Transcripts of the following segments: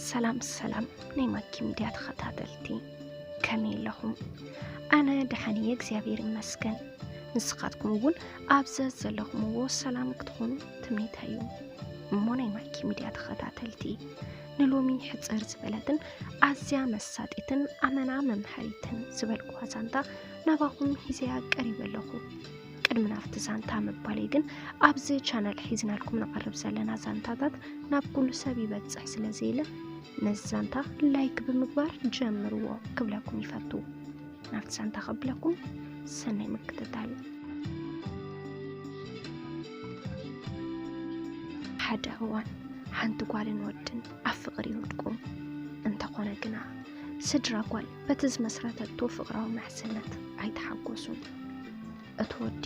ሰላም ሰላም ናይ ማኪ ሚድያ ተኸታተልቲ፣ ከመይ ኣለኹም? ኣነ ደሓን እየ እግዚኣብሔር ይመስገን። ንስኻትኩም እውን ኣብ ዘዘለኹምዎ ሰላም ክትኾኑ ትምኒተይ እዩ። እሞ ናይ ማኪ ሚድያ ተኸታተልቲ፣ ንሎሚ ሕፅር ዝበለትን ኣዝያ መሳጢትን ኣመና መምሃሪትን ዝበልኩዋ ዛንታ ናባኹም ሒዘያ ቀሪበ ኣለኹ። ቅድሚ ናብቲ ዛንታ ምባለይ ግን፣ ኣብዚ ቻነል ሒዝናልኩም ንቐርብ ዘለና ዛንታታት ናብ ኩሉ ሰብ ይበፅሕ ስለ ዘየለ፣ ነዚ ዛንታ ላይክ ብምግባር ጀምርዎ ክብለኩም ይፈቱ። ናብቲ ዛንታ ከብለኩም፣ ሰናይ ምክትታል። ሓደ እዋን ሓንቲ ጓልን ወድን ኣብ ፍቕሪ ይወድቁ። እንተኾነ ግና፣ ስድራ ጓል በቲ ዝመስረተቶ ፍቕራዊ ምሕዝነት ኣይተሓጎሱን። እቲ ወዲ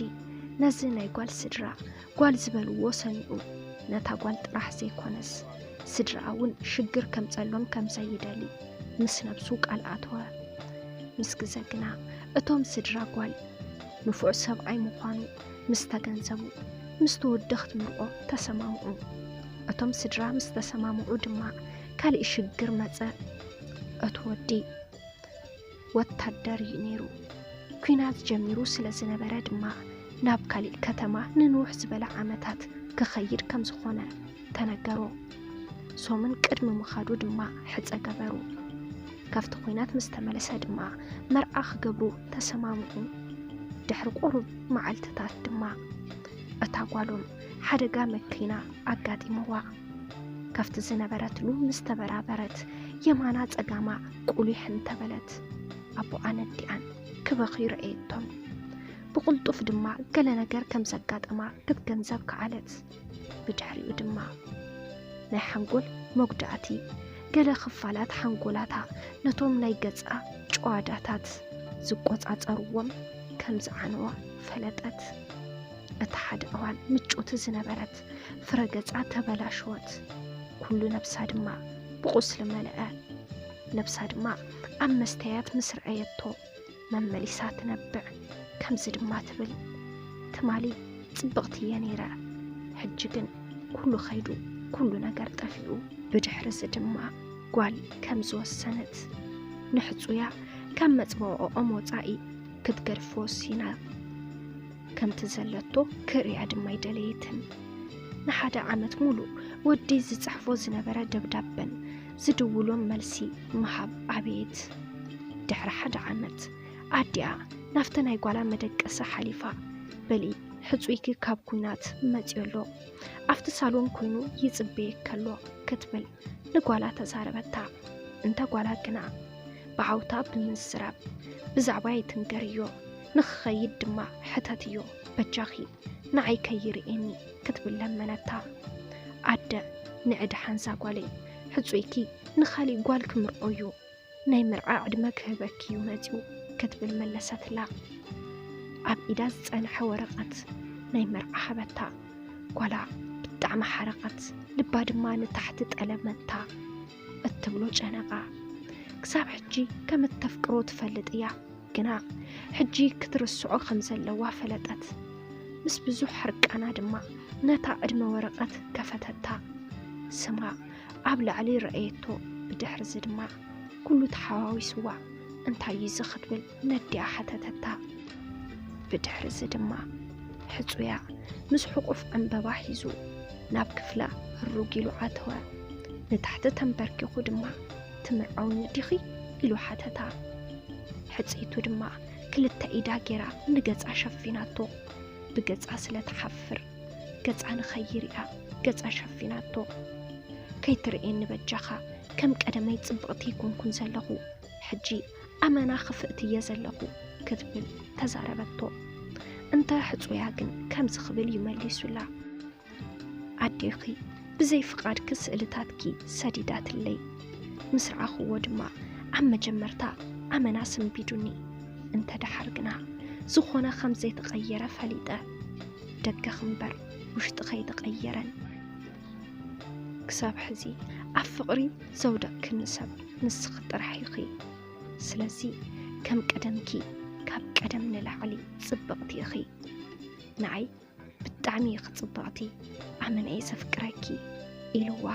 ነዚ ናይ ጓል ስድራ፣ ጓል ዝበልዎ ሰሚዑ፣ ነታ ጓል ጥራሕ ዘይኮነስ፣ ስድራኣ እውን ሽግር ከምጸሎም ከም ዘይደሊ ምስ ነብሱ ቃል ኣተወ። ምስ ግዘ ግና፣ እቶም ስድራ ጓል ንፉዕ ሰብኣይ ምዃኑ ምስ ተገንዘቡ፣ ምስቲ ወዲ ክትምርዖ ተሰማምዑ። እቶም ስድራ ምስ ተሰማምዑ ድማ፣ ካልእ ሽግር መጸ። እቲ ወዲ ወታደር እዩ ነይሩ። ኲናት ጀሚሩ ስለ ዝነበረ ድማ፣ ናብ ካሊእ ከተማ ንንውሕ ዝበለ ዓመታት ክኸይድ ከም ዝኾነ ተነገሮ። ሶምን ቅድሚ ምኻዱ ድማ ሕጸ ገበሩ። ካብቲ ኲናት ምስ ተመለሰ ድማ፣ መርዓ ክገብሩ ተሰማምዑ። ድሕሪ ቁሩብ መዓልትታት ድማ፣ እታ ጓሎም ሓደጋ መኪና ኣጋጢምዋ። ካብቲ ዝነበረትሉ ምስ ተበራበረት፣ የማና ጸጋማ ቁሊሕ እንተበለት፣ ኣቦኣን ኣዲኣን ክበኽዩ ረኣየቶም። ብቕልጡፍ ድማ ገለ ነገር ከም ዘጋጠማ ክትገንዘብ ከኣለት። ብድሕሪኡ ድማ ናይ ሓንጎል መጉዳእቲ፣ ገለ ክፋላት ሓንጎላታ ነቶም ናይ ገጻ ጭዋዳታት ዝቆጻጸርዎም ከም ዝዓነዋ ፈለጠት። እቲ ሓደ እዋን ምጭውቲ ዝነበረት ፍረ ገጻ ተበላሸወት። ኩሉ ነብሳ ድማ ብቑስሊ መልአ። ነብሳ ድማ ኣብ መስተያት ምስ ረኣየቶ፣ መመሊሳ ትነብዕ። ከምዚ ድማ ትብል፣ ትማሊ ጽብቕቲ እየ ነይረ፣ ሕጂ ግን ኩሉ ኸይዱ፣ ኩሉ ነገር ጠፊኡ። ብድሕሪ እዚ ድማ ጓል ከም ዝወሰነት፣ ንሕጹያ ካብ መጽውዖኦም ወጻኢ ክትገድፎ ወሲና። ከምቲ ዘለቶ ክርእያ ድማ ኣይደለየትን። ንሓደ ዓመት ሙሉእ ወዲ ዝጽሕፎ ዝነበረ ደብዳበን ዝድውሎም መልሲ ምሃብ ኣበየት። ድሕሪ ሓደ ዓመት ኣዲኣ ናብቲ ናይ ጓላ መደቀሲ ሓሊፋ፣ በሊ ሕጹይኪ ካብ ኲናት መጺኡ ኣሎ፣ ኣብቲ ሳሎን ኮይኑ ይጽበየኪ ኣሎ ክትብል ንጓላ ተዛረበታ። እንተ ጓላ ግና ብዓውታ ብምዝራብ፣ ብዛዕባይ ትንገርዮ፣ ንኽኸይድ ድማ ሕተትዮ፣ በጃኺ ንዓይ ከይርእየኒ ክትብል ለመነታ። ኣደ፣ ንዒ ደሓንዛ ጓለይ፣ ሕጹይኪ ንኻሊእ ጓል ክምርዖ እዩ፣ ናይ መርዓ ዕድመ ክህበኪ እዩ መጺኡ ክትብል መለሰትላ። ኣብ ኢዳ ዝጸንሐ ወረቐት ናይ መርዓ ሃበታ። ጓላ ብጣዕሚ ሓረቐት፣ ልባ ድማ ንታሕቲ ጠለመታ። እትብሎ ጨነቓ። ክሳብ ሕጂ ከም እተፍቅሮ ትፈልጥ እያ፣ ግና ሕጂ ክትርስዖ ከም ዘለዋ ፈለጠት። ምስ ብዙሕ ሕርቃና ድማ ነታ ዕድመ ወረቐት ከፈተታ። ስማ ኣብ ላዕሊ ረኣየቶ፣ ብድሕርዚ ድማ ኩሉ ተሓዋዊስዋ፣ እንታይ እዩ እዚ ክትብል ነዲኣ ሓተተታ። ብድሕርዚ ድማ ሕጹያ ምስ ሕቑፍ ዕምበባ ሒዙ ናብ ክፍላ ህሩግ ኢሉ ኣተወ። ንታሕቲ ተንበርኪኹ ድማ፣ "ትምርዓውኒ ዲኺ?" ኢሉ ሓተታ። ሕጽይቱ ድማ ክልተ ኢዳ ጌራ ንገጻ ሸፊናቶ። ብገጻ ስለ ትሓፍር፣ ገጻ ንኸይርእያ ገጻ ሸፊናቶ። "ከይትርእየኒ በጃኻ፣ ከም ቀደመይ ጽብቕቲ ኣይኮንኩን ዘለኹ፣ ሕጂ ኣመና ክፍእቲ እየ ዘለኹ" ክትብል ተዛረበቶ። እንተ ሕጹያ ግን ከምዚ ክብል እዩ መሊሱላ። "ኣዴኺ ብዘይ ፍቓድኪ ስእልታትኪ ሰዲዳትለይ። ምስ ረኣኽዎ ድማ ኣብ መጀመርታ ኣመና ሰንቢዱኒ። እንተ ደሓር ግና ዝኾነ ከም ዘይተቐየረ ፈሊጠ። ደገኺ እምበር ውሽጥኺ ኣይተቐየረን። ክሳብ ሕዚ ኣብ ፍቕሪ ዘውደቕክኒ ሰብ ንስኺ ጥራሕ ኢኺ። ስለዚ ከም ቀደምኪ፣ ካብ ቀደም ንላዕሊ ጽብቕቲ ኢኺ። ንዓይ ብጣዕሚ ኢኺ ጽብቕቲ፣ ኣመና እየ ዘፍቅረኪ" ኢልዋ።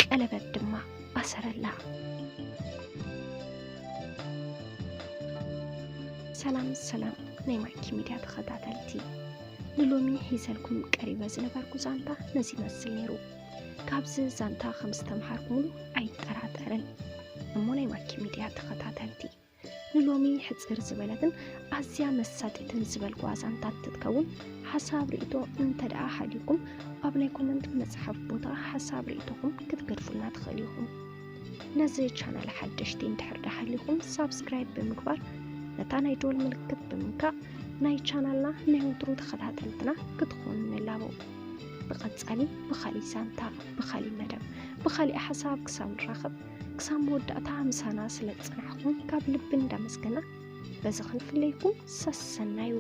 ቀለበት ድማ ኣሰረላ። ሰላም ሰላም ናይ ማኪ ሚድያ ተኸታተልቲ፣ ንሎሚ ሒዘልኩም ቀሪበ ዝነበርኩ ዛንታ ነዚ ይመስል ነይሩ። ካብዚ ዛንታ ከም ዝተምሃርኩምሉ ኣይጠራጠርን። እሞ ናይ ማኪ ሚድያ ተኸታተልቲ፣ ንሎሚ ሕጽር ዝበለትን ኣዝያ መሳጢትን ዝበልኩዋ ዛንታ እንትትከውን፣ ሓሳብ ርእይቶ እንተ ደኣ ሃልዩኩም ኣብ ናይ ኮመንት መጽሓፍ ቦታ ሓሳብ ርእይቶኹም ክትገድፉልና ትኽእሉ ኢኹም። ነዚ ቻናል ሓደሽቲ እንድሕር ደኣ ሃሊኹም ሳብስክራይብ ብምግባር ነታ ናይ ደወል ምልክት ብምንካእ ናይ ቻናልና ናይ ወትሩ ተኸታተልትና ክትኾኑ ንላቦ። ብቐጻሊ ብኻሊእ ዛንታ፣ ብኻሊእ መደብ፣ ብኻሊእ ሓሳብ ክሳብ ንራኸብ፣ ክሳብ መወዳእታ ምሳና ስለ ዝጸናሕኩም ካብ ልቢ እንዳመስገና፣ በዚ ክንፍለየኩም ሰሰናዩ።